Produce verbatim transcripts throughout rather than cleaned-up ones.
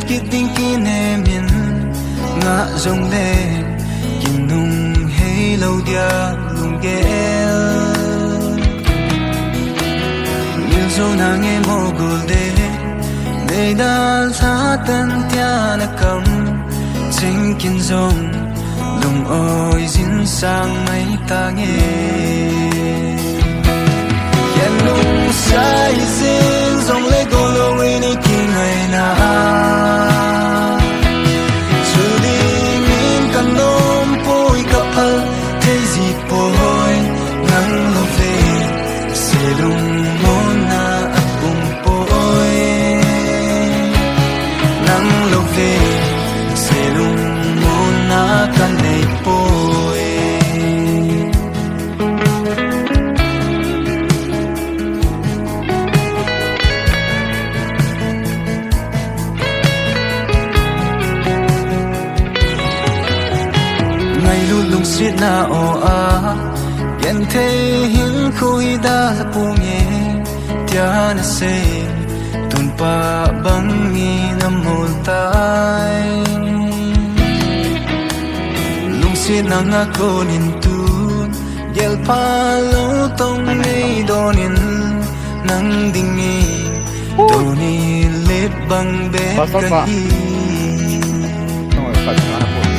Kit ding kinem in ngah jongle kinung hei lou dia lunggel. Mil jou nange mogul de, nei dalha tan tia na kam ching kin jong lung-oi jin sang mai tange. Kei lungsa hi jing jongle golou in i kingaina. Chu dingin ka nom poi, ka phal thei ji poi, nang lou ve se lungmonna a um poi. Nang lou ve se lungmonna ka nei poi. Ngailut lungsetna aw a, genthei hinkho hi dalha ponge tia na sei, tun pha bangin a mol tai. Lungsetna ngah kon in tun, gel pha lou tong nei don in, nang dingin tuni let bang bep Pastor ka pa. Hi.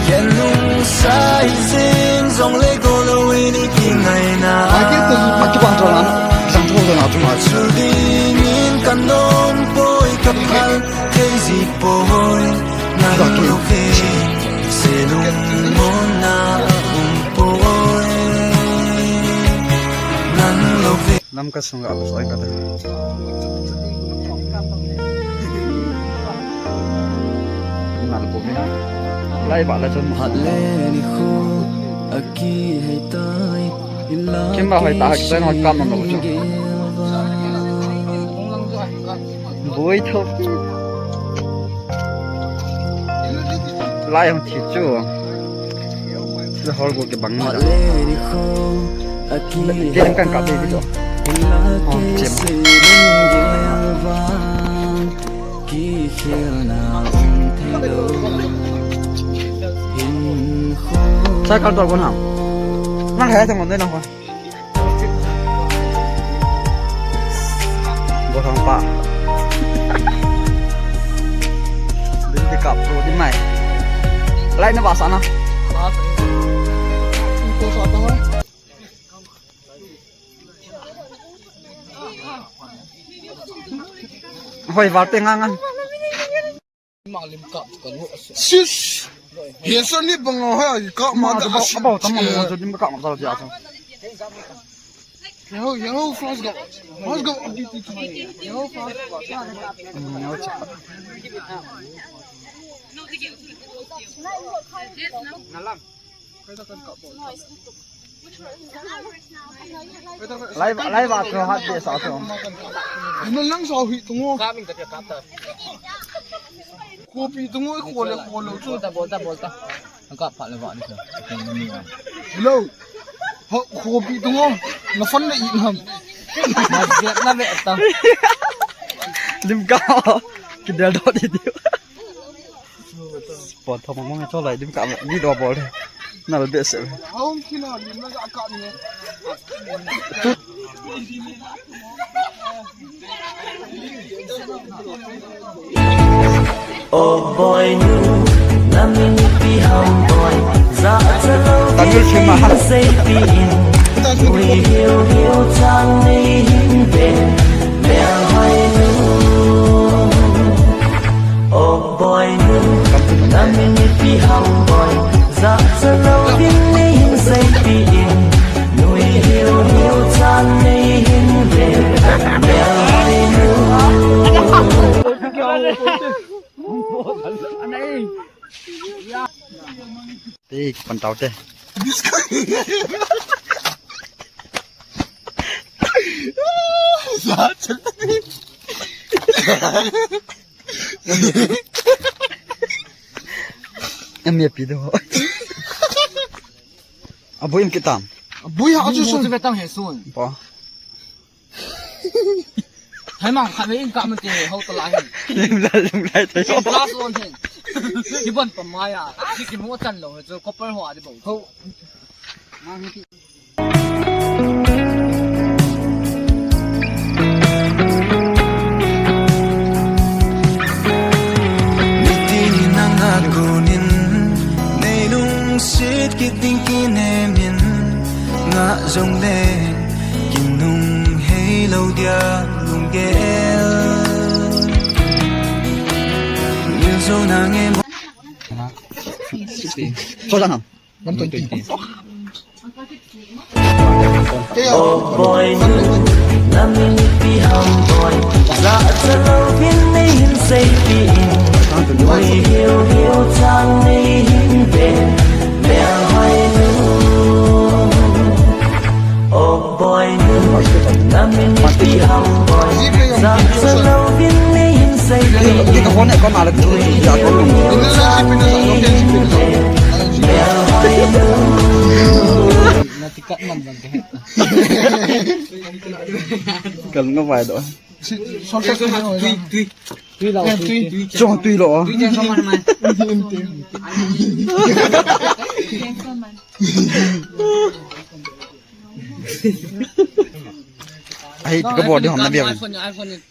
Kei lungsa hi jing jongle golou in i kingaina. Ai, kei tu, ma kibang tro na, sang tro na tu ma. Chu dingin ka nom poi, ka phal thei ji poi, nang lou ve se lungmonna a um poi. Nang lou ve. Lamka sunga abas oi kata. Nal ko mina. Lai ba la chon. Hat le ni khu aki hei tai. Kim ba hoi ta hak sen hoi kam nam lo chu. Boi tho. Lai hong thi chu. Le hol go ke bang ma. Game kan ka te video. Oh, game. Sa kal to ko na. Nang hai tang ngai na ko. Bo thang pa. Din di kap tu di mai. Lai na ba sa na. Hoi, val pe ngang ngang. Sis. Hian sa ni bang a ha ka ma da. Abo, abo, tama mo jo dim ka ma da ja. Yo, yo, flash go. Flash go. Yo, flash. Nalam. Lai, lai va to hat de sa to. Ina lang sa hi tungo. Ka min ka te ka ta. Khopi tungo i khole kholo chu. Bolta, bolta, bolta. Ka pha le va ni sa. Hello. Ho khopi tungo. Na fan le i ham. Na get na ve ta. Lim ka. Ki del do di di. Pon thom mong cho lai dim ka mi do bol. Nal be se. Hong kina lim na ka ni. Oh boy nu, na min ipi ham boy. Za za lo Tamil film a ha. Sei pi in. Ui hiu hiu chang nei hin ve. Mel hoi nu. Oh boy nu, na min ipi ham boy. Za za lo ding nei hin sei pi in. Nui hiu hiu chan nei hin ve. Mel hoi nu. Te pan tau te. Za cha. Em ye pi do. Abui em kitam. Abui ha chu sun. Chu vetang he sun. Pa. Hai mang khat in ka mate ho to la hin. Lim la, lim la, thei. Last one hin. Ki bon pa mai a. Ki ki mo chan lo chu copper ho a di bo. Ho. Mang hi. Niti nanga konin, nei lungset kit ding kinem in, nga jong le, kinung hei lo dia lunggel. Nil zo na nge mo. Sixteen. One twenty. Oh boy, na min pi ham boy. Za za lo bin nei hin sei pi in. Boy hiu hiu chang nei hin be. Be hoi nu. Oh boy, na min pi ham boy. Sa sa lo bin nei hin sei pi. Ki ka phone ko na le tu ya ko lu. Sa nei hin be. Be hoi nu. Na ti kat man man te. Kal nga vai do. Sol sol tui tui. Tui lo tui. Tui. Chong tui lo. Tui chang so man man. Ai, ka bol di hom na bia.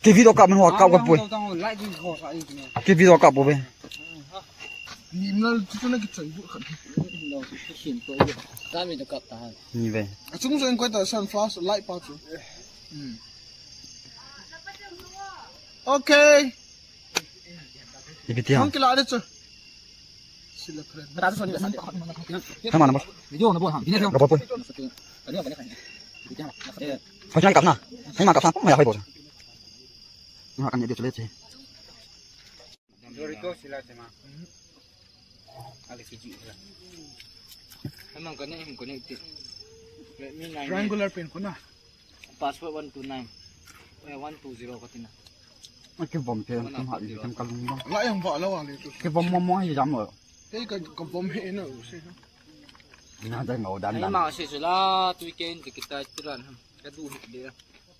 Ki video kap man ho kap ka poi. Ki video kap bo be. Ni mal tu na ki choi bu khat. Kami to kap ta. Ni be. Achung so en koi ta san flash light pa chu. Hmm. Okay. Ipi tia? Hong kila de chu. Sila kren. Kata so ni la sa. Kama na bol. Video na bol ha. Bine. Ka bol poi. Kani kani kani. Video na. Phai kap na. Hai ma kap sa, ma ya phai bol. Ma kan ye de chule che. Dorito sila tema. Ale kiji sila. Amang kane him kane ti. Triangular pen ko na. Password one two nine. Eh, one two zero ko tina. Ke vom te tum ha di tem kalung bang. La yang ba la wa le tu. Ke vom mo mo hi jam lo. Te ka ka vom he na u se. Na da ngau dan dan. Ai ma se sila tu ken ti kita tiran. Ka du hi de.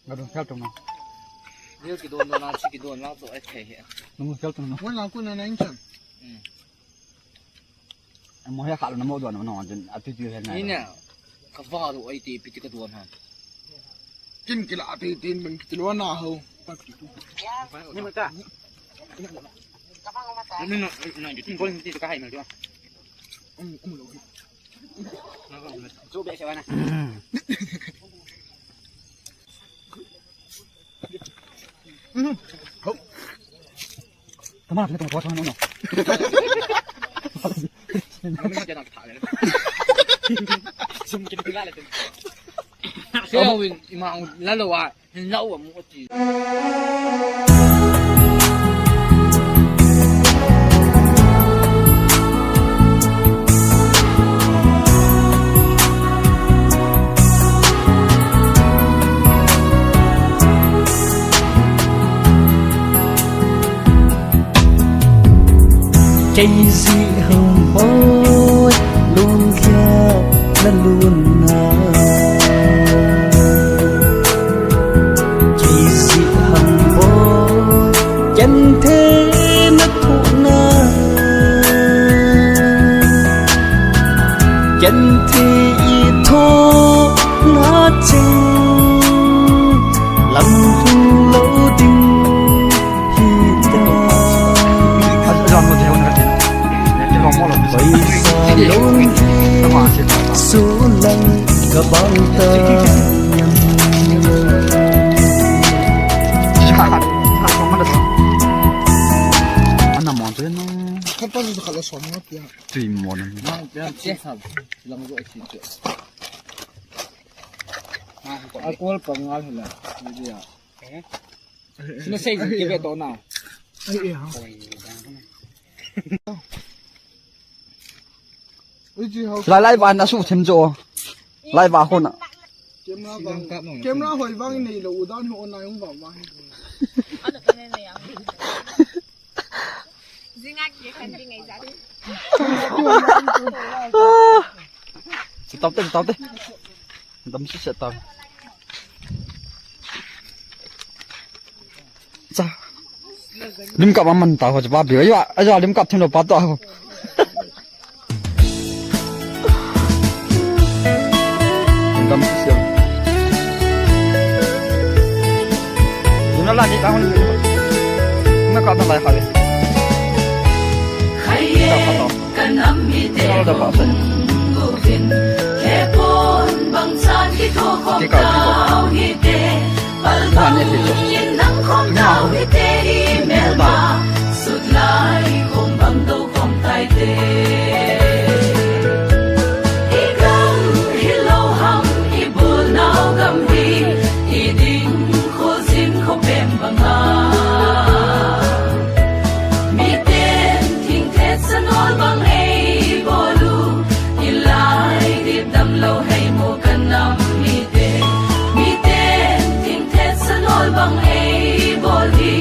Nga dong sel tung na. Dia ki don na, si ki don na to ai thei he. Nung sel tung na. Wan la ku na na insan. Hmm. Mo he kha lo na mo don na no jin a tu tu he na. Ni na. Ka va ro ai ti pi ti ka don ha. Kin ki la ti tin ben ki lo na ho. Ni ma ta. Ni na, na, ni tin ko ni ti ka hai na dia. Um, um lo. Chu be se wa na. Tama na, tama na, tama na. Selwyn, ima lalo wa, hin lau wa mu ati. Kei jeh ham boi lungkhiah na lun na. Kei jeh ham boi genthei na thoh na. Genthei i thoh na ching lam lhung lou ding. Paisa lon sulang ka bang ta. Ana mon tu no. Khat pa ni khat la som na pia. Tui mon. Ma pia che sa. Lang zo si che. Alcohol pa ngal hela. Ni dia. Sina sei ki ve to na. Ai, ai, ha. Ui, ji hau. Lai, lai, van na su them jo. Lai va ho na. Camera vang. Camera hoi vang nei lo, u dan ho na yong vang vang. Ano ka ne ne yang. Zinga ki kan ding ai za. Stop te, stop te. Dam si se ta. Cha. Lim kap a man ta ho chu pa bi. Ayo, ayo, lim kap thim lo pa to ho. Lim kap siam. Lim na la ni ta ho ni. Na ka ta lai ha le. Khai e, ta pa to. Ka nam mite, ta pa so. Uvin, khe pon bang chan kitho khom, kikau, kikau, tao hite. Palbang in nang khom tao hite, i melma sut lai khom bang do khom taite. I gam hilou ham, i bol nau gam hi, i ding kho jin kho pem banga. Miten thingthet sa nol bang ei bol u, i lai dit damlou hei mo ka nam mite. Miten thingthet sa nol bang ei bol hi,